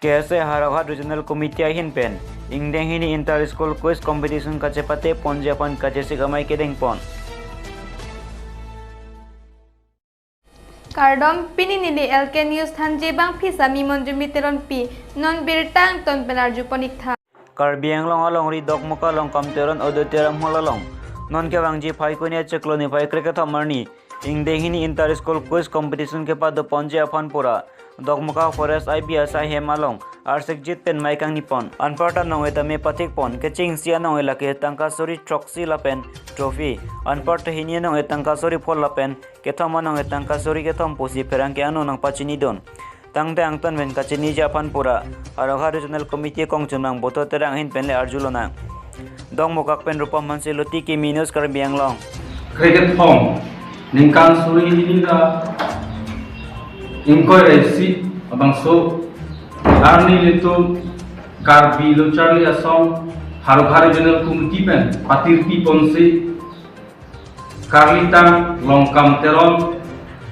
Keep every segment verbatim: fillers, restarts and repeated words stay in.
K S A Howraghat Regional Committee ahin pen ingdeng hini Inter School Quiz Competition kachepate ponji aphan kachesik amei kedeng pon. Kardom, pini neli L K News thanji bangphi sami Monjumi Teronpi, non birta angton pen arju pon ik tha. Karbi Anglong alongri Dokmoka Longkam Teron Auditorium Hall along non kevangji Phaikuni achiklo niphai krekethom arni ingdeng hini Inter School Quiz Competition kepado ponji aphan pura Dokmoka Forest I B S ahem along arsikjit pen mei kangni pon. Anparta nong-e tame pathik pon, kechengsi anong-e lake tangka suri throksi lapen trophy, anparta hini anong-e tangka suri phol lapen kethom anong-e tangka suri kethom pusi pherangke anong nangpachinidun. Tangte angton pen kachiniji aphan pura Howraghat Regional Committee kongchumlang Boto Terang ahin pen le arjulonang. Dokmoka pen Rupam Hanse, Luti Kimi News, Karbi Anglong. Krekethom, ningkan suri hini ra ingkoi ra isi abangso arni ilitum Karbi Lo Charli Asong Howraghat Regional Committee pen patirpi ponsi Karlitang Longkam Teron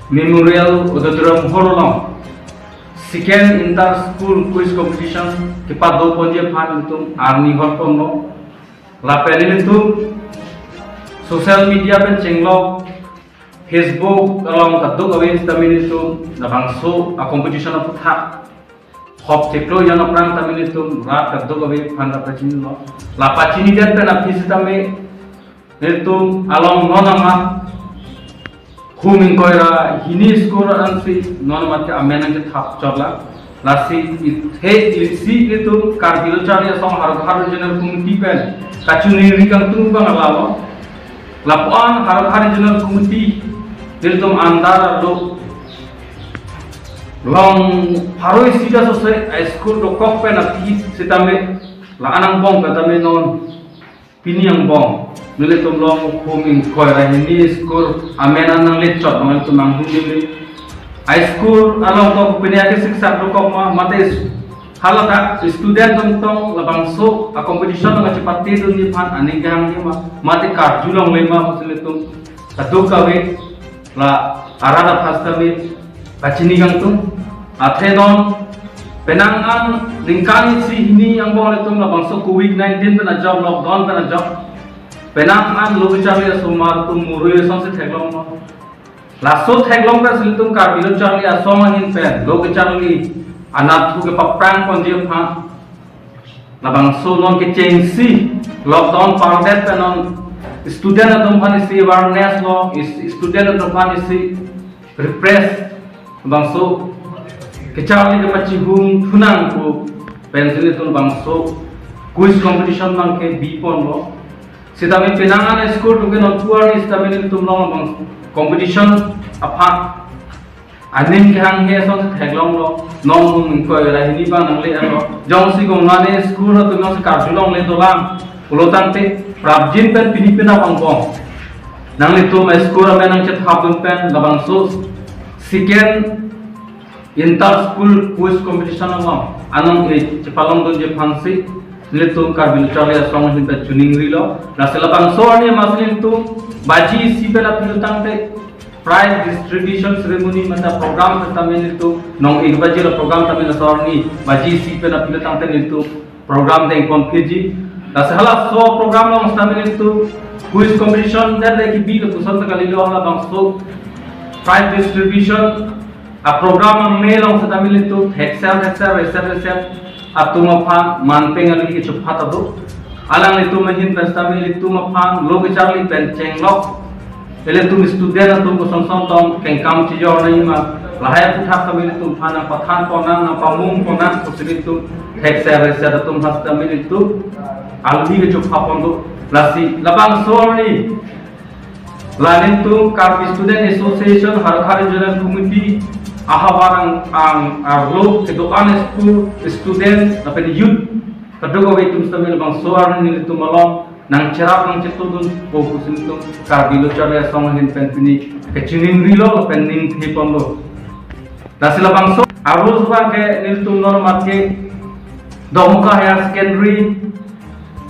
Memorial Auditorium Hall along Second Inter School Quiz Competition kepado ponji aphan ilitum arni hor ponlo. Lapen ilitum social media pen chenglok, Facebook along kadokave sitame ilitum labangso a competition aphuthak hop chiklo jan aphrang tame ilitum rat kadokave aphan la pachinilo. La pachinidet pen aphi sitame ilitum along non amat hum ingkoi ra hini school ansi non amat ke amen nangkethap chotlang. Lasi ithe isi ilitum Karbi Lo Charli Asong Howraghat Regional Committee pen kachiningri kangtung abang lalo. Lapuan Howraghat Regional Committee ilitum andar arlo long pharo isi ta sose a school dokok pen aphi sitame la-an angbong pen tame non pini angbong nelitum long hum ingkoi ra hini school amen an nangle chot abang ilitum nanghumri. A school along to pini ake siksak dokok ma, mate haladak student atum tong labangso a competition along kachepatedunji aphan aning kehangji ma, mate karjulongle ma pusi ilitum kadokave la arat aphan sitame pachini kangtung. Athe non penang an ningkan isi hini angbong ilitum labangso covid nineteen pen ajok, lockdown pen ajok, penang an lo kecharli asomar atum murui asonsi theklonglo. Laso theklong pensi ilitum Karbi Lo Charli Asong ahin pen lo kecharli anatthu kepaphrang ponji aphan labangso non kechengsi lockdown pardet pen non student atum aphan isi awareness lo, is-, student atum aphan isi refresh, labangso kecharli kepachihum thunang pu pensi ilitum labangso quiz competition abang kebi ponlo. Sitame penang an school atum ke non puar ni sitame ilitum long labang competition aphan aning kehanghe asonsi theklonglo, non hum ingkoi ra hini abang nangle-etlo. Jongsi konane school atum jongsi karjulongle dolang pulo tangte prapjin pen pini penap angbong nanglitum a school amen nangchethapdun pen labangso second inter school quiz competition along anong-e chepalongdunji aphansi nelitum Karbi Lo Charli Asong ahin pen chiningrilo. Lasi labangso arni amatsi nelitum baji isi pen aphi lo tangte prize distribution ceremony mate program sitame nelitum nong-e baji lo program tame laso arni baji isi pen aphi lo tangte nelitum program dengpon phitji. Lasi halaso program along sitame nelitum quiz competition det le kebi lo puson ta kalilo, halabangso prize distribution a program amei along sitame nelitum thekser thekser reser reser atum aphan manpeng alohi kechopha ta do. Alanglitum ahin pen sitame ilitum aphan lo kecharli pen chenglok ilitum student atum koson son tong kengkam chijor nangji ma, lahai aphuthak sitame ilitum aphan nangpathan ponnang, nangpamung ponnang pusi ilitum thekser reser atum aphan sitame ilitum alohi kechopha pon do. Lasi labangso arni la nelitum Karbi Student Association Howraghat Regional Committee ahavar ang, ang arlo kedo-an school student lapen youth kadokave atum sitame labangso arni nelitum along nangcherap nangchetongdunpo pusi nelitum Karbi Lo Charli Asong ahin pen pini kachiningrilo lapen ningthe ponlo. Lasi labangso arlo abang ke nelitum non amat ke Dokmoka Higher Secondary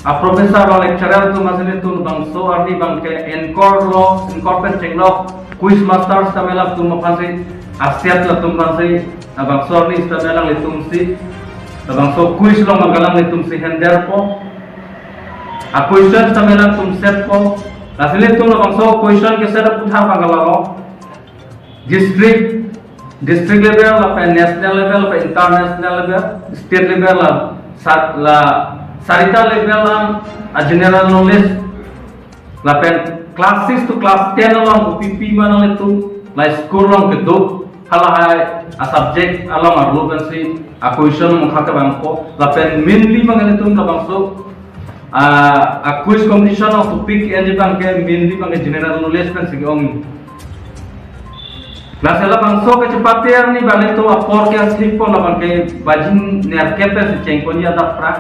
a professor lo lecturer atum amatsi nelitum labangso arni abang ke anchor lo, anchor pen chenglok quiz master sitame latum aphansi, aset latum aphansi, labangso arni sitame alanglitumsi Labangso quiz along abang ke alangtum si handle po. A question sitame alangtum set po. Lasi ilitum labangso question ke set aputhak abang ke la district, district level, lapen national level, lapen international level, state level, la sa-, la sarita level along a general knowledge, lapen class six to class ten along kopi pi ma nanglitum la school along kedo, halahai a subject along arlo pensi a question mungkha ke abang po, lapen mainly abang ilitum labangso a, a quiz competition along topic enji abang ke mainly abang ke general knowledge pensi ke-ong. Lasi labangso kachepate arni abang ilitum apor ke asik po, labang ke baji nerkep pensi chengponji adap pra.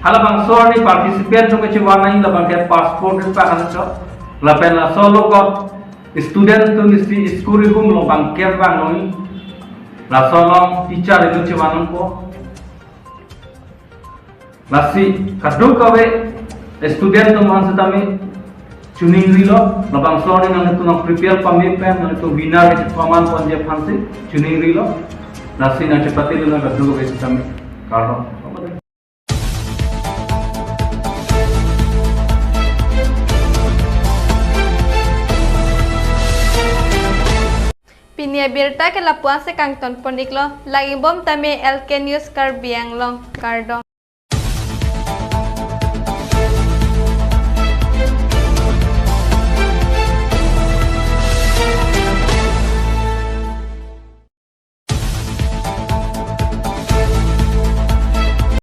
Halabangso arni participant atum kachevan nangji labang ke passport ke pa kan cho. Lapen laso along student atum isi school room along abang ke abang noi. Laso along teacher atum chevan nangpo. Lasi kadokave student atum aphan sitame chuning rilo, labangso arni nanglitum nang prepare pame pen, nanglitum winner ke paman ponji aphansi chuning rilo. Lasi nangchepate rilo kadokave sitame. Kardom. Pini abirta ke lapu-an si kangton pon-iklo, lang-ibom tame L K News Karbi Anglong, kardom.